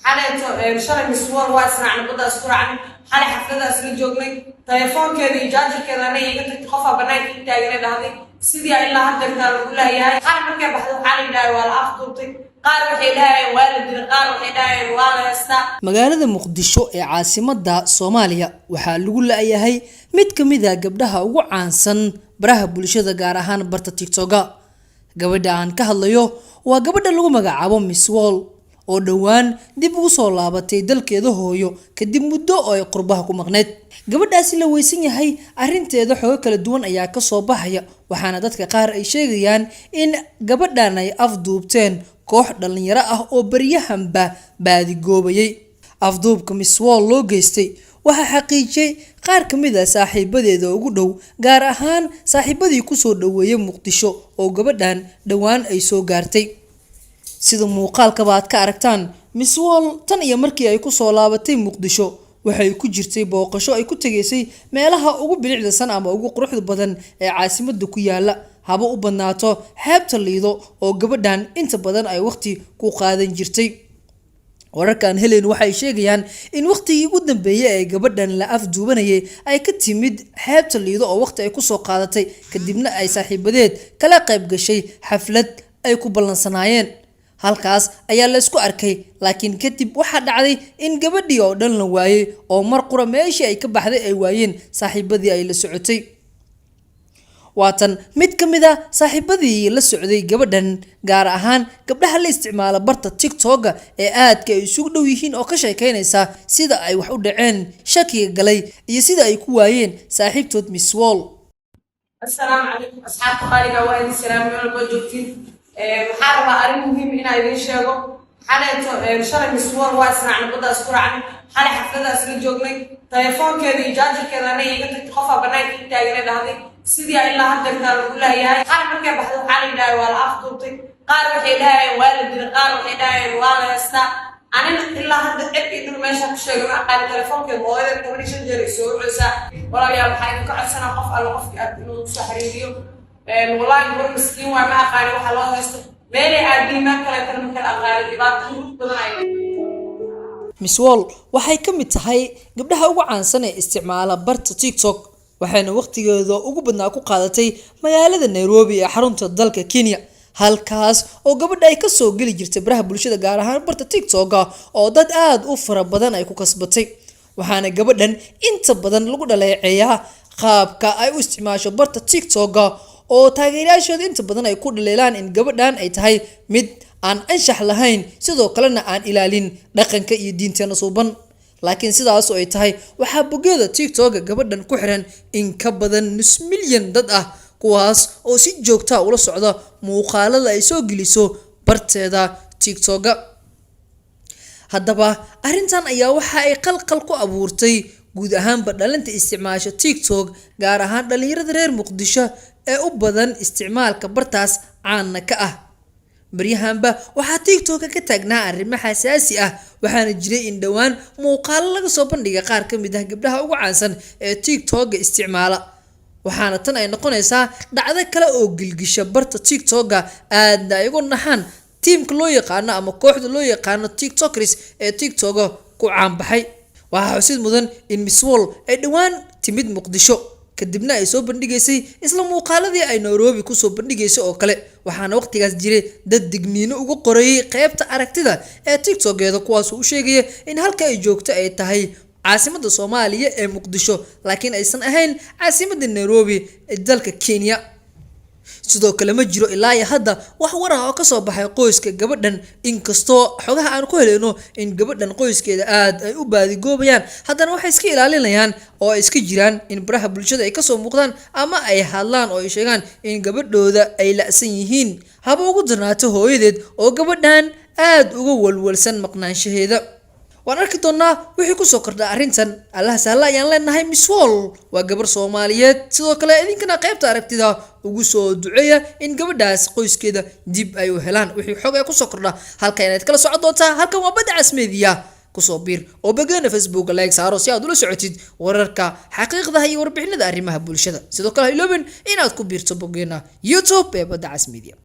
Xaleeto shalay miswar waa israacnay, badda isku raacnay. Xalay xaflada isla joognay. Telefoonkeeda iyo jaajarkeeda anay iga tagtay. Qofaa banaanka ii taaganay dhahday. Sidii ilaa haddeertaa lagu laayahay. Xalay markay baxday, waxaa la yidhahay waa la afduubtay. Qaar waxay dhahayeen waa la dilay, qaar waxay dhahayeen waa la heestaa. Magaalada Muqdisho ee caasimadda Soomaaliya waxaa lagu la-yahay mid ka mid a gabdhaha ugu caansan baraha bulshada, gaar ahaan barta TikToka. Gabadha aan ka hadlayo waa gabadha lagu magacaabo Miss World, oo dhowaan dib ugu soo laabatay dalkeeda hooyo kadib muddo oo ay qurbaha ku maqneyd. Gabadhaasi la weysan yahay arrinteeda xogo kala duwan ayaa kasoo baxaya, waxaana dadka qaar ay sheegayaan in gabadhan ay afduubteen koox dhallinyaro ah oo baryahanba baadigoobayay. Afduubka Miss World loo geystay waxaa xaqiijiyey qaar ka mid a saaxiibadeeda ugu dhow, gaar ahaan saaxiibadii kusoo dhoweeyay Muqdisho oo gabadhan dhowaan ay soo gaartay. Sida muuqaalkaba aad ka aragtaan, Miss World tan iyo markii ay kusoo laabatay Muqdisho waxay ku jirtay booqasho ay ku tegaysay meelaha ugu bilicdasan ama ugu quruxda badan ee caasimada ku yaala, haba u badnaato xeebta Liido oo gabadhan inta badan ay waqti ku qaadan jirtay. Wararkaan helen waxay sheegayaan in waqtigii ugu dambeeyay ee gabadhan la afduubanayay ay ka timid xeebta Liido oo waqti ay kusoo qaadatay, kadibna ay saaxiibadeed kala qayb gashay xaflad ay ku ballansanaayeen. Halkaas ayaa la isku arkay, laakiin kadib waxaa dhacday in gabadhii oo dhan la waayey, oo mar qura meeshii ay ka baxday ay waayeen saaxiibadii ay la socotay. Waatan mid ka mid a saaxiibadii la socday gabadhan, gaar ahaan gabdhaha la isticmaala barta TikToka ee aadka ay isugu dhow yihiin, oo ka sheekeynaysa sida ay wax u dhaceen, shakiga galay iyo sida ay ku waayeen saaxiibtood Miss World. Assalaamu calaykum, asxaabta qaaliga, waa idin salaamay meel walba joogtiin. Waxaa rabaa arrin muhiim inaan idiin sheego. Xaleeto shalay miswar waa israacnay, badda isku raacnay. Xalay xaflada isla joognay. Telefoonkeeda iyo jaajarkeeda anay iga tagtay. Qofaa banaanka ii taaganay dhahday. Sidii ilaa haddeertaa lagu laayahay. Xalay markay baxday, waxaa la yidhahay waa la afduubtay. Qaar waxay dhahayeen waa la dilay, qaar waxay dhahayeen waa la heestaa. Anina ilaa hadda cid iyo dhul meesha ku sheegay ma aqaani. Telefoonkeeda hooyada 15 jeer ay soo wacaysaa. Walaalayaal, waxaa idinka codsanaa qof alla qofkii aad inuu soo xiriiriyo. Wallaahi gabar miskiin waay, ma aqaani waxa loo haysto, meelay aadiin, meel kaleetana ma kala aqaani. Dhibaato murug badan ay Miss World waxay ka mid tahay gabdhaha ugu caansan ee isticmaala barta TikTok, waxayna waqtigeeda ugu badnaa ku qaadatay magaalada Nairobi ee xarunta dalka Kenya, halkaas oo gabadha ay kasoo geli jirtay baraha bulshada, gaar ahaan barta TikToka, oo dad aada u fara badan ay ku kasbatay. Waxaana gabadhan inta badan lagu dhaleeceeyaa qaabka ay u isticmaasho barta TikToka, oo taageerayaashooda inta badan ay ku dhaleelaan in gabadhan ay tahay mid aan anshax lahayn, sidoo kalena aan ilaalin dhaqanka iyo diinteena suuban. Laakiin sidaas oo ay tahay, waxaa bogeeda TikToka gabadhan ku xiran in ka badan nus milyan dad ah, kuwaas oo si joogta ula socda muuqaalada ay soo geliso barteeda TikToka. Haddaba arrintan ayaa waxa ay qalqal ku abuurtay guud ahaanba dhalinta isticmaasha TikTok, gaar ahaan dhalinyarada reer Muqdisho ee u badan isticmaalka bartaas caanna ka ah. Baryahanba waxaa TikToka ka taagnaa arrimo xasaasi ah, waxaana jiray in dhowaan muuqaalo laga soo bandhigay qaar ka mid ah gabdhaha ugu caansan ee TikToka isticmaala. Waxaana tan ay noqonaysaa dhacdo kale oo gilgisha barta TikToka, aadna ay ugu naxaan tiimka loo yaqaano ama kooxda loo yaqaano TikTokers ee TikToka ku caanbaxay. Waxaa xusid mudan in Miss World ay dhowaan timid Muqdisho, kadibna ay soo bandhigaysay isla muuqaaladii ay Nairobi kusoo bandhigaysay oo kale. Waxaana waqtigaas jiray dad digniino uga qorayay qeybta aragtida ee TikTokeeda, kuwaasoo u sheegaya in halka ay joogto ay tahay caasimadda Soomaaliya ee Muqdisho, laakiin aysan ahayn caasimadda Nairobi ee dalka Kenya. Sidoo kale ma jiro ilaa iyo hadda wax war ah oo kasoo baxay qoyska gabadhan. Inkastoo xogaha aan ku heleyno in gabadhan qoyskeeda aad ay u baadigoobayaan, haddana waxay iska ilaalinayaan oo ay iska jiraan in baraha bulshada ay kasoo muuqdaan ama ay hadlaan oo ay sheegaan in gabadhooda ay la'san yihiin, haba ugu darnaato hooyadeed oo gabadhan aad uga walwalsan maqnaanshaheeda. Waan arki doonaa wixii kusoo kordha arrintan. Allaha sahla ayaan leenahay. Miss World waa gabar Soomaaliyeed. Sidoo kale idinkana qaybta aragtida ugu soo duceeya in gabadhaas qoyskeeda dib ay u helaan. Wixii xog ee kusoo kordha halka inaad kala socon doontaa. Halkan waa Badda Cas Media. Kusoo biir oo bogeena Facebook like saaro si aad ula socotid wararka xaqiiqda iyo warbixinada arrimaha bulshada. Sidoo kale ha iloobin inaad ku biirto bogeena YouTube ee Badda Cas Media.